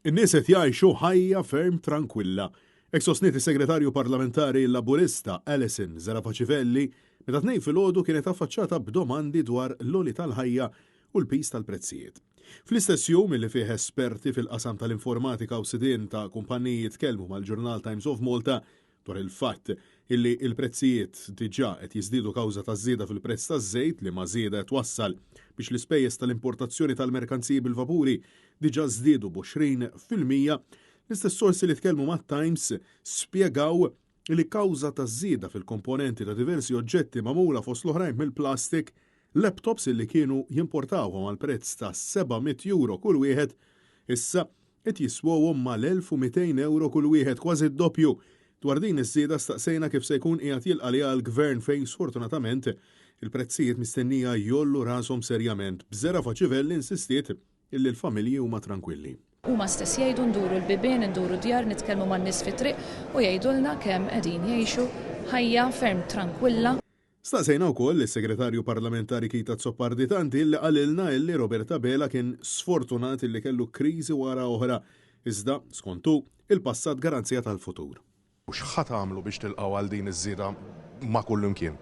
In-nies qed jgħixu ħajja ferm trankwilla. Hekk sostniet is-Segretarju Parlamentari Laburista Alison Zerafa Civelli meta Tnejn filgħodu kienet affaċċata b'domandi dwar l-għoli tal-ħajja u l-piż tal-prezzijiet. Fl-istess jum illi fih esperti fil-qasam tal-informatika u sidien ta' kumpanniji tkellmu mal-ġurnal Times of Malta dwar il-fatt illi l-prezzijiet diġà qed jiżdiedu kawża taż-żieda fil-prezz taż-żejt liema żieda qed twassal biex l-ispejjeż tal-importazzjoni tal-merkanziji bil-vapuri diġà żdiedu b'20%. L-istess sorsi li tkellmu mat-Times spjegaw li kawża taż-żieda fil-komponenti ta' diversi oġġetti magħmula fost l-oħrajn mill-plastik, laptops illi kienu jimportawhom għal prezz ta' 700 euro kull wieħed, issa qed jiswewhom mal-1,200 ewro kull wieħed, kważi d-doppju. Dwar din iż-żieda staqsejna kif se jkun qiegħed jilqa' għaliha l-Gvern fejn sfortunatament il-prezzijiet mistennija jgħollu rashom serjament. B'Zerafa Civelli insistiet illi l-familji huma trankwilli. Huma stess jgħidu nduru l-bibien, induru d-djar, nitkellmu man-nies fit-triq u jgħidulna kemm qegħdin jgħixu ħajja ferm trankwilla. Staqsejna wkoll lis-Segretarju Parlamentari Keith Azzopardi Tanti li qalilna illi Robert Abela kien sfortunat illi kellu kriżi wara oħra, iżda, skont hu, il-passat garanzija tal-futur. X'ħa tagħmlu biex tilqgħu għal din iż-żieda ma' kullimkien?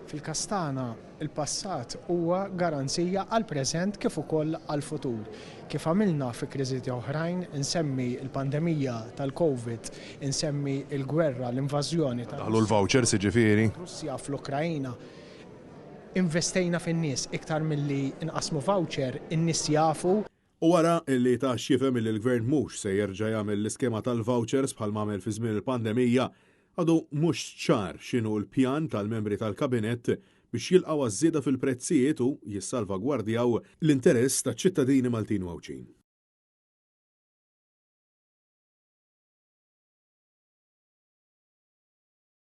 Fil-każ tagħna, il-passat huwa garanzija għall-preżent kif ukoll għall-futur. Kif għamilna fi kriżijiet oħrajn, insemmi l-pandemija tal-Covid, insemmi l-gwerra, l-invażjoni ta' Daħlu l-vouchers jiġifieri. Russja fl-Ukraina. Investejna fin-nies iktar milli nqassmu voucher, in-nies jafu. U wara li ta x'jifhem illi l-Gvern mhux se jerġa' jagħmel l-iskema tal-vouchers bħalma għamel fi żmien il-pandemija, għadu mhux ċar x'inhu l-pjan tal-membri tal-Kabinett biex jilqgħu għaż-żieda fil-prezzijiet u jissalvagwardjaw l-interess taċ-ċittadini Maltin u Għawdxin.